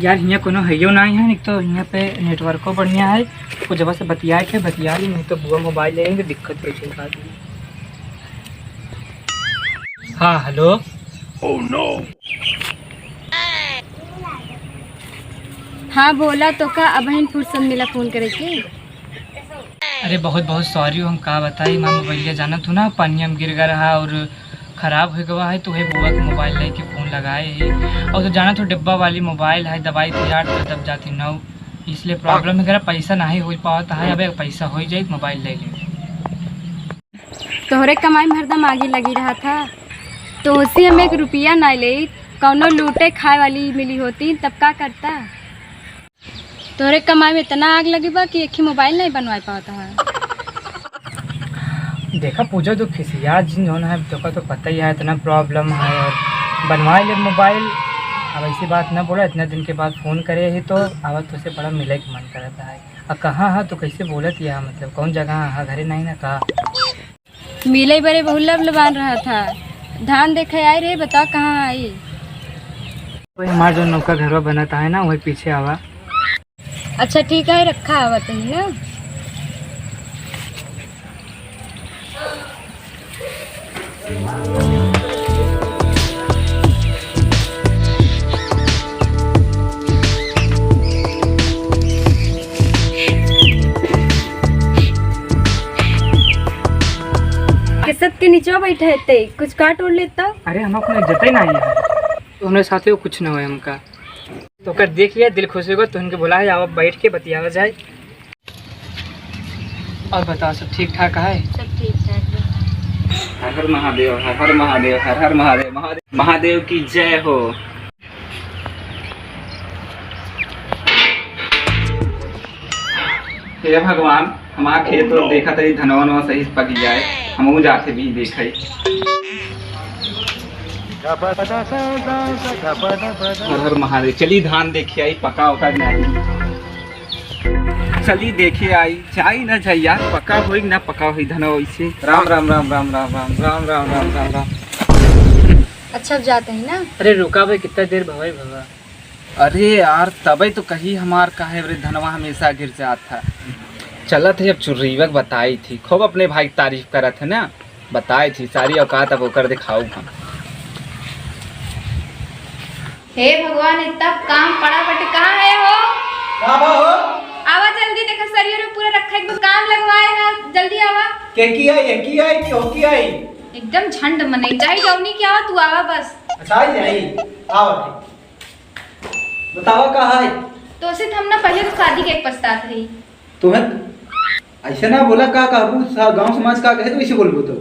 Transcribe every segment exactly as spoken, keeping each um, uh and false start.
यार, हियाँ कोनो हइयो नाहीं है, एक तो हियाँ पे नेटवर्को बढ़िया है, कुछ जगह से बतियाए के बतिया ली, नहीं तो बुआ मोबाइल ले लेंगे, दिक्कत हो जाए बाद में। हाँ, हेलो। हाँ, बोला, तोका अबहिन फुर्सत मिला फोन करे के? अरे, बहुत बहुत सॉरी हो, हम का बताई, हमार मोबाइलिया जानत हो ना, पानिया में गिर गया रहा और खराब हो गवा है, तो वही बुआ के मोबाइल लेके फोन लगाए है। और तो जानत हो, डिब्बा वाली मोबाइल है, दबाई थी यार, तो दब जाती नौ, इसलिए प्रॉब्लम है, पैसा नहीं हो पावत है। अबे पैसा हो जाए, मोबाइल ले लेंगे। तोहरे कमाई में हरदम आगी लगी रहा था, तो उसी हम एक रुपया ना ले, कौनो लूटे खाए वाली मिली होती, तब का करता? तोहरे कमाई में इतना आग लगी बा कि एक ही मोबाइल नहीं बनवाए पावत है। देखा पूजा, तो खिसिया जिन जौन है, तोका तो पता ही है, इतना प्रॉब्लम है, और बनवाए ले मोबाइल। अब ऐसी बात ना बोला, इतना दिन के बाद फोन करे ही तो अब तुझसे बड़ा मिले के मन करता है। अब कहाँ है, तो कैसे बोलत या, मतलब कौन जगह है, घरे नहीं ना का? मिले बरे बहुत लबलबान रहा था। धान देखे आए रहे, बताओ कहाँ आई? वही हमार जो नौका घरवा बनत है ना, वही पीछे आवा। अच्छा ठीक है, रखा आवत ही ना। केसत के नीचे बैठे थे, कुछ काट उड़ लेता। अरे, हम अपने इज्जत ही नहीं है, तो हमरे साथे कुछ ना होए हमका। तो ओकर देख लिया, दिल खुश होगा, तो उनके बोला है, आओ बैठ के बतियावा जाए। और बताओ, सब ठीक ठाक है? सब ठीक ठाक है। हर हर महादेव, हर हर महादेव, हर हर महादेव, महादेव, महादेव की जय हो। हे भगवान, हमार खेत तो देखा तरी, धनवा वनवा सही से पक जाए, हमहू जाते भी देखे। हर हर महादेव। चली धान देखे आई, पका ओका नहीं। चली देखे आई, जाई ना जाई यार, पका होई ना पका होई धनवा वैसे। राम राम राम राम राम राम राम राम राम राम राम। अच्छा, अब जाते हैं ना। अरे रुका भाई, कितना देर भवाई भवा। अरे यार, तबे तो कही हमार काहे रे धनवा हमेशा गिर जात था। चलत है, अब चुर्रीवक बताई थी, खूब अपने भाई की तारीफ करत है ना, बताई थी सारी औकात, अब ओकर दिखाऊ हम। हे भगवान, इतना काम पड़ा बटे, कहाँ है हो? का बा हो? आवा जल्दी, देखा सरिया रे पूरा रखा, एक काम लगवाए है, जल्दी आवा। के की आई, ये की आई कि हो की आई? एकदम झंड मनई, जाई जौनी के आवा, तू आवा बस। अच्छा, आई जाई, आवा। बतावा का है? तो से हम ना पहले तो शादी के पछतात रही। तुम्हें ऐसे ना बोला, का कहबू, सा-, गाँव समाज का कहे तो ऐसे बोलबू तो।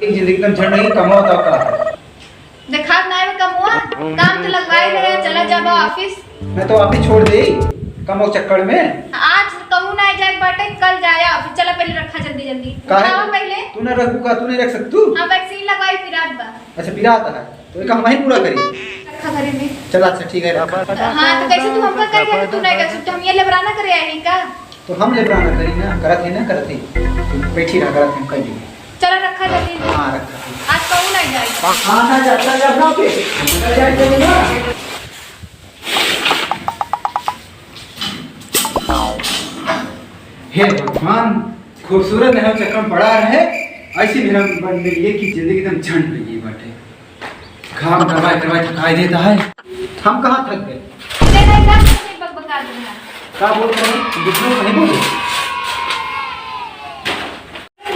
एक जिंदगी एकदम झंड नहीं, कमाओ तो का है? देखात ना है कमुआ, काम तो लगवाए रहे, चला जाबा ऑफिस। मैं तो ऑफिस छोड़ दे, कमाओ चक्कर में। आज कहूँ ना जाए बाटे, कल जाया ऑफिस, चला पहले रखा जल्दी जल्दी। काहे? उठावा पहले। तू ना रखबू का, तू नहीं रख सकतू? हाँ, वैक्सीन लगवाई, पिरात बा। अच्छा, पिरात है। तो ये काम वहीं पूरा करी। रखा घरे में। चल, अच्छा, ठीक है, रखा। हाँ, तो कैसे तू हमका कह दे, तू नहीं कर सकते, हम ये लेबराना करे आए हैं का? तो हम लेबराना करी ना, करत है ना, करत है। तू बैठी रहा, करत है, कर दी। चलो, रखा जल्दी। हाँ, रखा। आज कहूँ नहीं जाएगा। हाँ, ना जा, चल जा, ना पे। चल जा, चल जा। हे भगवान, खूबसूरत नहर चक्कर में पड़ा रहे, ऐसी मेहरा बन गई है कि जिंदगी एकदम झंड हो गई बाटे। काम करवाए करवाए थकाई देता है। हम कहाँ थक गए? ले भाई, का तुमसे बकबका दे रहा? का बोल रहे हैं? दूसरों को नहीं बोले।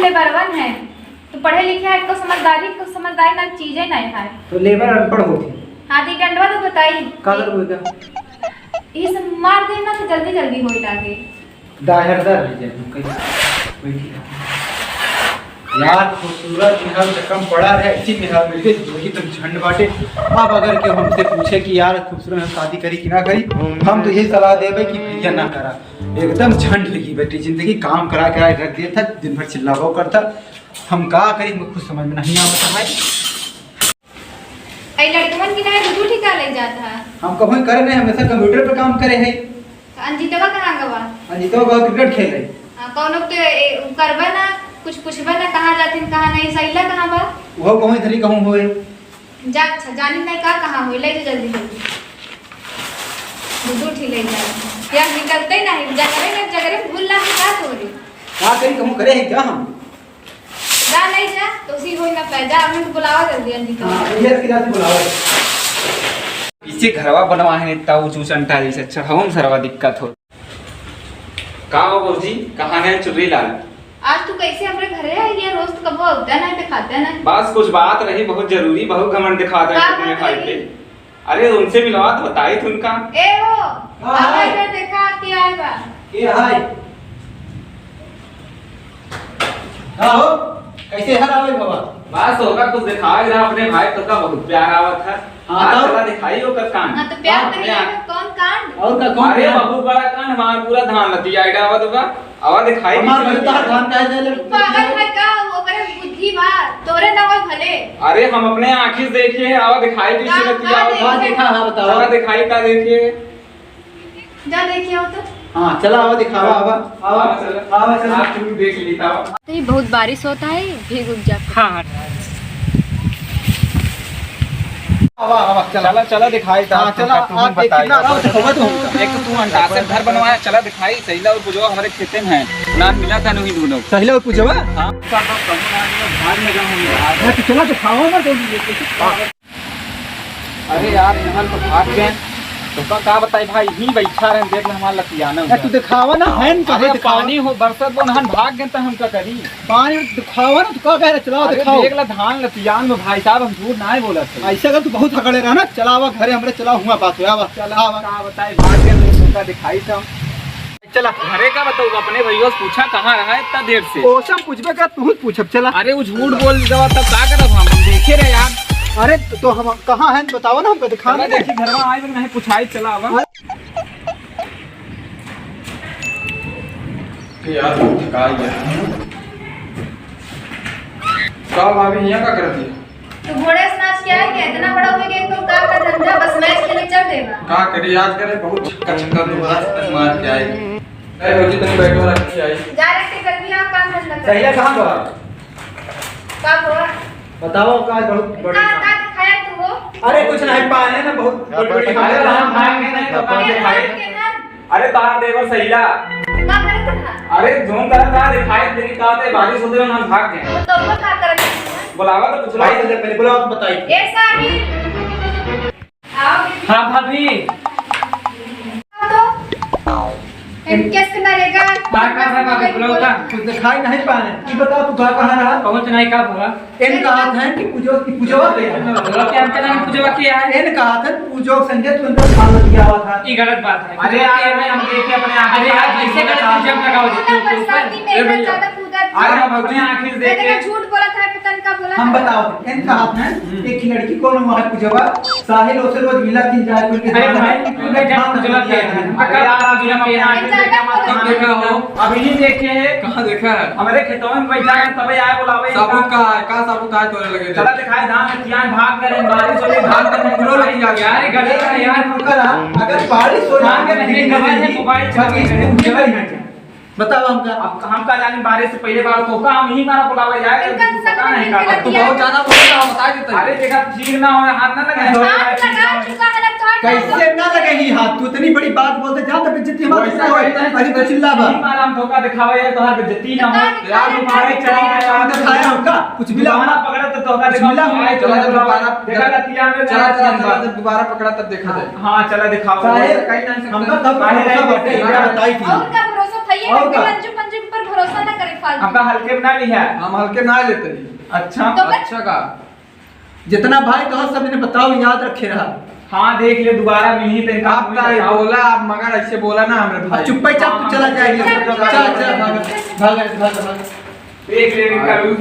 लेबर वन है, तो पढ़े लिखे है, तो समझदारी, तो समझदारी ना चीजें नहीं है। तो लेबर अनपढ़ होती। हाँ, तो डंडवा तो बताई। का कर होगा? इस मार देना तो जल्दी जल्दी होई लागे। दाहरदार रह जाए, तुम कहीं बैठी रहो। यार, खूबसूरत मेहरारू से कम पड़ा रहे, अच्छी मेहरारू मिल गई, जिंदगी तुम झंड बाटे। अब अगर केहू हमसे पूछे कि यार, खूबसूरत मेहरारू शादी करी कि ना करी, हम तो यही सलाह देबे कि भैया ना करा, एकदम झंड लगी बेटी जिंदगी, काम करा करा रख दिया था, दिन भर चिल्लावो करता, हम का करी, हमको कुछ समझ में नहीं आवता भाई। आई लड़कवन की ना दू दू ठिका ले जात है। हम कभी करे नहीं, हमेशा कंप्यूटर पे काम करे है। तो अंजितवा कहाँ गवा? अंजितवा गवा क्रिकेट खेले। हाँ, कौनो के, ए, उ करबा ना, कुछ पूछबा ना, कहाँ जातिन, कहाँ नहीं, सैला कहाँ बा? वो कहूँ इधर ही कहूँ होए। जा, अच्छा, जानी नहीं का कहाँ होए, ले जा जल्दी जल्दी। दू ठी ले जाए। यार निकलते नहीं, जगरे में, जगरे में भूल ना का तोरे। का करी, कहूँ करे है क्या हम? जा ले जा, तो उसी होई ना पैदा, हमने तो बुलावा जल्दी, जल्दी करो। हाँ, ये रखी जाती बुलावा। पीछे घरवा बनवा है, इतना ऊँच ऊँच अंटारी से, अच्छा, हम सरवा दिक्कत हो। का हो भौजी, कहाँ गए चुर्री लाल? आज तू कैसे हमरे घरे आई है? रोज तो कबो आवते नहीं, दिखाते नहीं। बस कुछ बात रही, बहुत जरूरी, बहुत घमंड दिखाते हैं का अपने बात भाई रही? पे। अरे उनसे मिलवा तो बताई थी उनका। ए हो, हाँ, आवा हाय। इधर देखा कि आए बा। ए हाय। का हो? कैसे हर आवे बाबा? बस होगा कुछ दिखावे रहा अपने भाई तो का बहुत प्यार आवत है। हाँ, आज तो? चला दिखाई ओकर कांड। हाँ, तो प्यार हाँ, नहीं प्यार। है, कौन कांड? और का कौन अरे कांड? बहुत बड़ा कांड, हमार पूरा धान लतिया डावत बा। आवा दिखाई हमार कैसे भाई लतिया। तोहार धान काहे दे ले? पागल है का? ओकरे बुद्धि बा, तोरे ना होई भले। अरे हम अपने आँखी से देखे हैं, आवा दिखाई कैसे का, लतिया का आवत बा। देखे? हाँ, देखा, हाँ, बताओ। आवा दिखाई का देखे? जा देखिए हो तो। हाँ, चला आवा दिखावा, आवा, आवा, हाँ, चला। आवा, चला। आप तुम देख ली, आवा। तो ये बहुत बारिश होता है, भीग उग जाते हैं। हाँ, हाँ। आवा, आवा, चला। चला, चला दिखाई ता हाँ, तुमका, चला, तुम आप बताई। देखिए ना, आवा, दिखावा तुमका। एक तो तू अंटासे घर बनवाया, चला दिखाई, सहिला और पुजवा हमारे खेते में है। नाम मिला था नहीं दोनों। सहिला और पुजवा? हाँ, सब, सब, सब, भाग में जाऊँ हम। अरे, तो चला दिखावा ना, तो ये कैसे अरे यार, इन्हन तो भाग गए। तोका का बताई भाई, यहीं बैठा रहे, देख ले हमार लतियाना ए, तू दिखावा ना, हाँ। है न, कहाँ अरे दिखावा? पानी हो बरसत बा, इन्हन भाग गए तो हम का करी? पानी दिखावा ना, तू का कह रहे, चलाओ अरे दिखाओ। देख ले धान लतियान में भाई साहब, हम झूठ नाहीं बोलत है। ऐसे अगर तू बहुत हकड़े रहा ना, चलावा घरे हमरे, चलाओ हुआ बात है, आवा, चला, आवा। का बताई, भाग गए तो तोका दिखाई तो। चला। घरे का बताऊ, अपने भैया से पूछा कहाँ रहा इतना देर से। ओसे पूछबे का, तू ही पूछब, चला। अरे वो झूठ बोल देवा तब का करब हम, हम देखे रहे यार। अरे तो हम कहाँ हैं बताओ ना, हमको दिखा चला ना। देखी घरवा आए तो नहीं पूछाई, चला आवा। यार थका गया। का भाभी यहाँ का करती है? तू घोड़े से नाच के आए क्या? इतना बड़ा हो गया, तो का का धंधा, बस मैच खेले चल देगा। का करी, आज करे बहुत छक्का छक्का दो बार से मार के आई। अरे भौजी, तनी बैठो, रख के आई। जा रे, के जल्दी आ, काम धंधा कर। सहिला कहाँ गवा? का हुआ? बताओ, का बहुत बड़ी का, काम। का दिखाया तू हो? अरे कुछ नहीं, पाने ना बहुत बड़ी बड़ी अरे हम भाग गए नहीं तो का दिखाई? के ना? अरे तार देवर सहिला। का करत रहा? अरे जोन तरह का दिखाई, लेकिन का ते बारिश होते हुए हम भाग गए। तो वो का करत रहा? बुलावा तो कुछ भाई, नहीं। पहले बुलाओ तो बताइए। ए साहिल। आओ। हाँ भाभी। तो इनकेस के नरेगा। का, का, का, का, बुलाओ का? कुछ दिखाई नहीं पाने। ये बताओ तू का कहाँ रहा? पहुँच नहीं का हुआ? एन कहा था कि पूजो की पूजवा के है। पूजवा के हमके नाम पूजवा के है। एन कहा था पूजो संजय तू अंदर भाग दिया हुआ था। ये गलत बात है। अरे यार, मैं हम देख के अपने आँखें अरे यार, से ऐसे गलत इल्जाम लगाओ जी, क्यों, क्यों, क्यों? बरसाती में ए भैया। ज्यादा कूदा आज हम अपने आँखें से देख के झूठ बोला था, पता नहीं का बोला हम था। बताओ, एन कहा था हम्म। एक लड़की कौन वहाँ पूजवा साहिल ओसे रोज मिला तीन चार कोई के अरे धान भाई, है, तू उनका क्या धान पूजवा दिया के है? है। अरे यार, अभी हम अपने आँखें से देखा मत, कहाँ देखा हो? अभी नहीं देखे हैं। कहाँ देखा है? हमारे खेतों में बैठा है, तबे आए बुलावे। साबुत का है? का साबुत का है तोरे लगे? चला दिखाए धान में कियान भाग करे, बारिश हो गई, धान तक निकलो लग गया। यार, ये गलत है यार। रुका रहा, अगर बारिश हो जाए, धान के नहीं, नहीं, नहीं, मोबाइल चला बाकी के इसको करे। पूछेगा ही नहीं। बताओ हमका। अब हम का जाने बारिश से पहले बार तो का हम यही मारा बुलावे जाए, इनका पता नहीं का। तू बहुत ज्यादा बोल रहा, बता देते हैं। अरे देखा, ठीक ना हो, हाथ ना लगे। हाथ लगा चुका है, लग तो हाथ कैसे ना लगे ही हाथ? तू इतनी बड़ी बात बोलते, जा तो बेइज्जती मत वैसे करना। वैसे अरे तो चिल्ला बा। नहीं मारा, हम धोखा दिखावे, ये तो हर बेइज्जती ना हो। तो यार, तुम्हारे चला गया। हम तो खाए हमका, कुछ मिला। दोबारा पकड़ा तो धोखा कुछ दिखाओ। मिला। चला, चला, दोबारा। देखा लतिया में चला, चला, चला, चला। जब दोबारा पकड़ा तब देखा जाए। हाँ, चला दिखाओ। साहेब, कहीं ना से हमका तब काहे भरोसा नहीं बटे, देते? इतना बताई थी। और का भरोसा भैया, और हमके का? मंजू, मंजू के ऊपर भरोसा ना करे फालतू। हमका हल्के में ना लिया। हम हल्के ना लेते। अच्छा। तो बस अच्छा का? जितना भाई कहो सब इन्हें बताओ, याद रखे रहा। हाँ, देख ले, दोबारा मिली तो इनका आप कोई का बताओ। बोला, आप मगर ऐसे बोला ना हमरे भाई। चुप्पे चाप तू चला जाएगी। चल, चल, भाग, भाग, भाग, भाग। देख ले, इनका रूप।